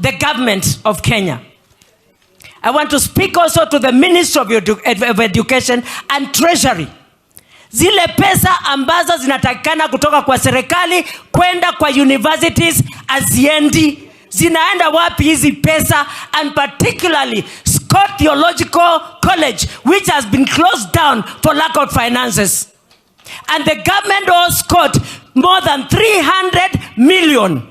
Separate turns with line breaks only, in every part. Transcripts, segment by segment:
the government of Kenya. I want to speak also to the Ministry of Education and Treasury. Zile pesa ambazo zinatakikana kutoka kwa serikali kwenda kwa universities haziendi. Zinaenda wapi hizi pesa? And particularly Scott Theological College, which has been closed down for lack of finances. And the government owes Scott more than 300 million.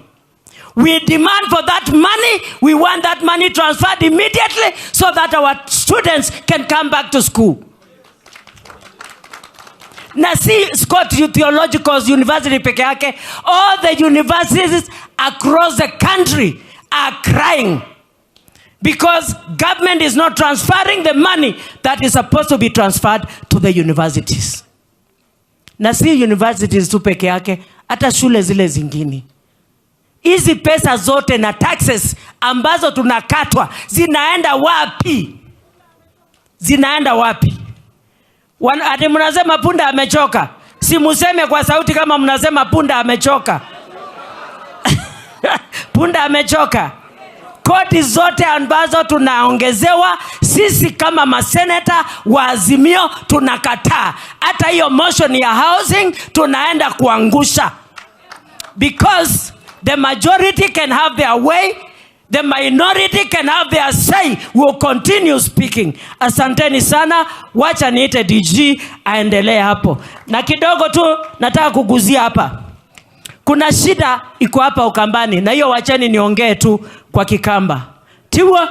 We demand for that money. We want that money transferred immediately so that our students can come back to school. Na si Scott Theological University peke yake, all the universities across the country are crying because government is not transferring the money that is supposed to be transferred to the universities. Na si universities tu peke yake, hata shule zile zingine. Hizi pesa zote na taxes ambazo tunakatwa zinaenda wapi? Zinaenda wapi? Ati mnasema punda amechoka. Si museme kwa sauti kama mnasema punda amechoka. Punda amechoka. Kodi zote ambazo tunaongezewa sisi kama maseneta wa Azimio tunakataa. Hata hiyo motion ya housing tunaenda kuangusha, because the majority can have their way, the minority can have their say. We'll continue speaking. Asanteni sana, wacha niite DG aendelee hapo. Na kidogo tu nataka kuguzia hapa, kuna shida iko hapa Ukambani, na hiyo wacheni niongee tu kwa Kikamba. Tiwa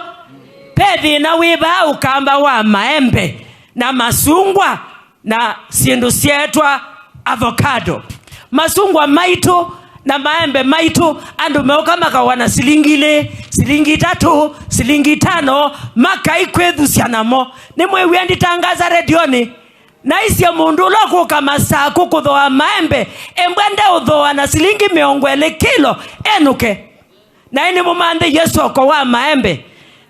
pethi na wiba Ukamba wa maembe na masungwa na sindu sietwa avocado, masungwa maitu na maembe maitu, andu meuka makawana silingi ile, silingi 3, silingi 5, makaikwethucia namo. Ni mwiwie nditangaza redioni na icio mundu ula kuka Masaku kuthoa maembe embwende uthoa na silingi 20 kilo enuke. Na ini mumanthe soko wa maembe,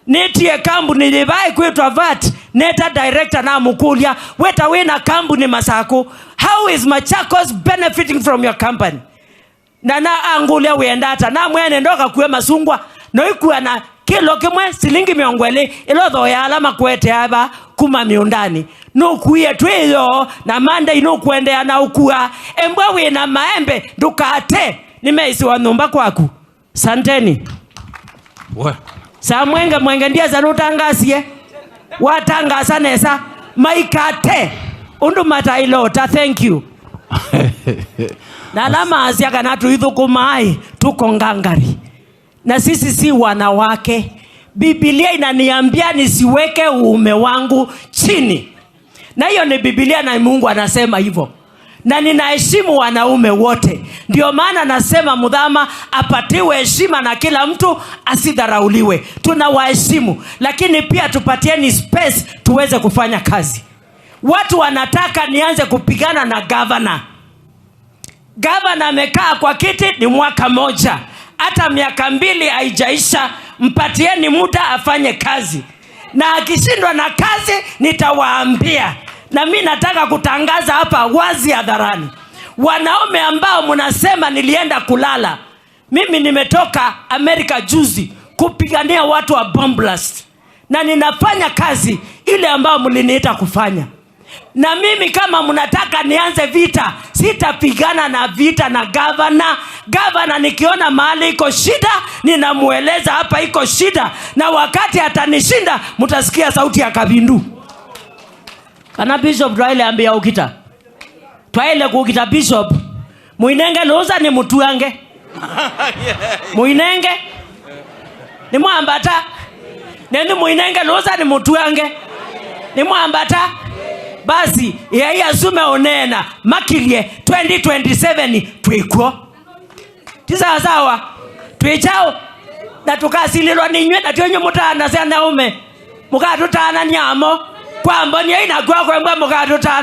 nitie kambuni yivae kwitwa VAT, neta director na mukulia weta wina kambuni Masaku, how is Machakos benefiting from your company? Na angulia wiendata na mwene ndoka kue masungwa no ikua na kilo kimwe silingi 20 ilotho ya alama kwete aba kuma miundani nukuie twiyo na manda inukuendea na ukua embwa wina maembe ndukate nimeisiwa nyumba kwaku. Santeni.
We.
Sa mwenge mwenge ndia zanutangasie watangasa nesa maikate undu matailota. Thank you. Na alama asia kana tuithukumai tuko ngangari na sisi si wanawake. Biblia inaniambia nisiweke uume wangu chini, na hiyo ni Biblia na Mungu anasema hivyo, na ninaheshimu wanaume wote. Ndio maana nasema Muthama apatiwe heshima na kila mtu asidharauliwe. Tunawaheshimu, lakini pia tupatieni space tuweze kufanya kazi. Watu wanataka nianze kupigana na gavana. Gavana amekaa kwa kiti ni mwaka moja, hata miaka 2 haijaisha. Mpatieni muda afanye kazi, na akishindwa na kazi nitawaambia. Na mi nataka kutangaza hapa wazi hadharani, wanaume ambao mnasema nilienda kulala, mimi nimetoka Amerika juzi kupigania watu wa bomb blast, na ninafanya kazi ile ambayo mliniita kufanya. Na mimi kama mnataka nianze vita, sitapigana na vita na gavana. Gavana nikiona mahali iko shida, ninamueleza hapa iko shida, na wakati atanishinda mtasikia sauti ya Kavindu. Kana bishop twaile ambia ukita. Twaile kukita bishop. Muinenge luza ni mutuange. Muinenge ni mwambata. Neni muinenge luza ni mutuange. Ni mwambata. Basi yeye asume onena makilie 2027 twikwo. Tisa sawa. Twichao na tukasililwa ninywe na tyonyo mutana cia naume. Mukatutana nyamo. Kwambo ni ina kwa kwembwa mukatutana.